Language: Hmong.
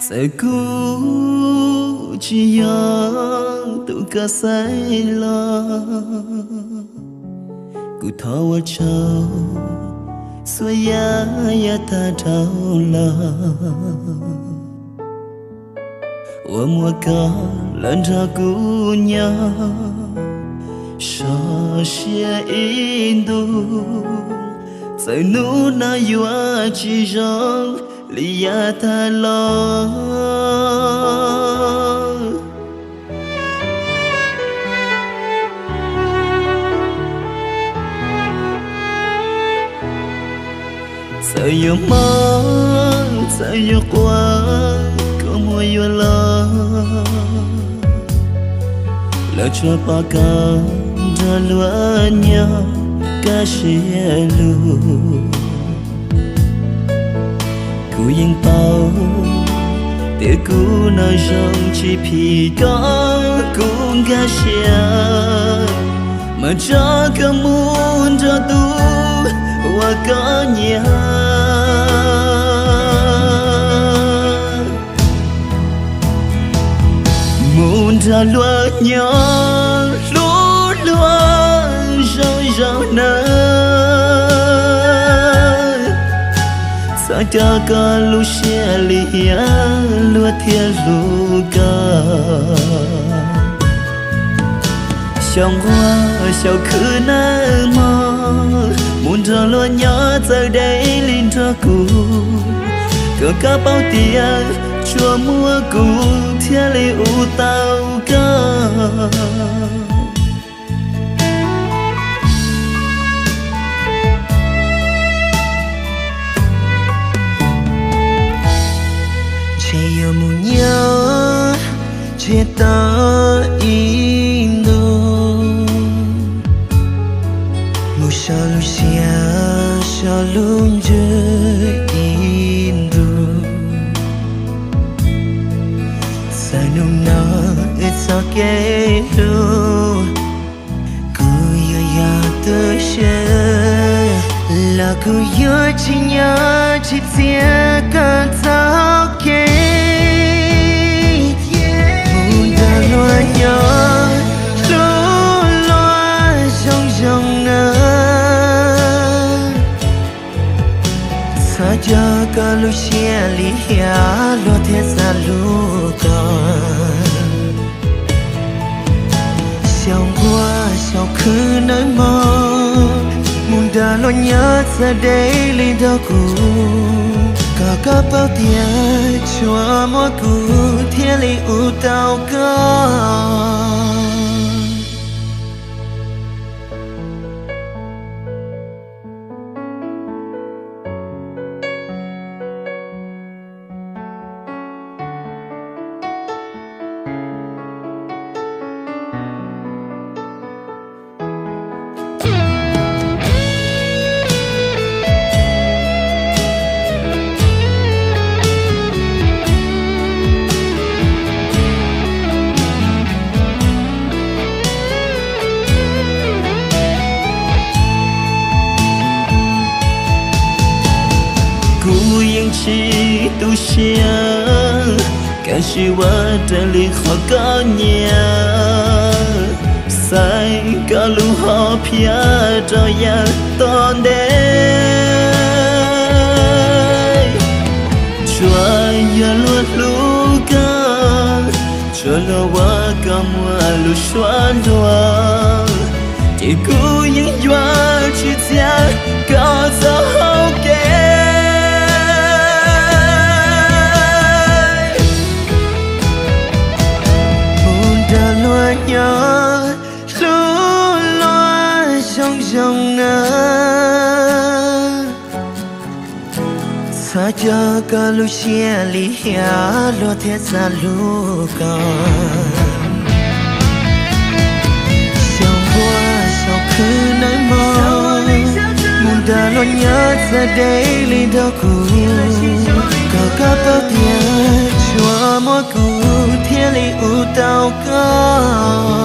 Txawm kuv tsis yog tus koj xaiv los, kuv thov ua tsaug txhua yam yav tag dhau los, uas muaj koj los nrog kuv nyob sov siab ib ntus. Txawm hnub no yuav tsis zoo li yav tag los, txawm yuav mob txawm yuav quaj, kua muag yuav los, los tsuas pom koj nrog luag nyob kaj siab lug. Kuv yeej paub tias kuv no zoo tsis phim koj, kuv nkag siab mas tso koj mus nrog tus uas koj nyiam, mus nrog luag nyob hlub luag zoo zoo nawb. Txhob coj koj lub siab lim hiam, luag thiaj hlub koj. Xyaum nquag xyaum khwv nawb mog, mus nrog luag nyob txawm deb li nrog kuv, kom koj paub tias tsuas muaj kuv thiaj li ua tau koj. Ntshe yuav mus nyob ntsiag to ib ntus, mus so lub siab so lub ntsws ib ntus. Txawm hnub no wb txoj kev hlub kuv yuav yog tu siab, los kuv yuav tsis nyob tsis txiav koj txoj kev. Mus nrog luag nyob hlub luag zoo zoo nawb. Txhob coj koj lub siab lim hiam, luag thiaj xav hlub koj. Xyaum nquag xyaum khwv nawb mog, mus nrog luag nyob txawm deb li nrog kuv, kom koj paub tias tsuas muaj kuv thiaj li ua tau koj. Kuv yeej tsis tu siab, kav tsij ua raws li qhov koj nyiam, xaiv koj lub hom phiaj rau yav tom ntej. Tsuas yog luag hlub koj, tsuas luag ua koj muaj lus suav nruas, ces kuv yeej yuav tsis txiav koj txoj hau kev. Mus nrog luag nyob hlub luag zoo zoo nawb. Txhob coj koj lub siab lim hiam, luag thiaj xav hlub koj. Xyaum nquag xyaum khwv nawb mog, mus nrog luag nyob txawm deb li nrog kuv, kom koj paub tias tsuas muaj kuv thiaj li ua tau koj.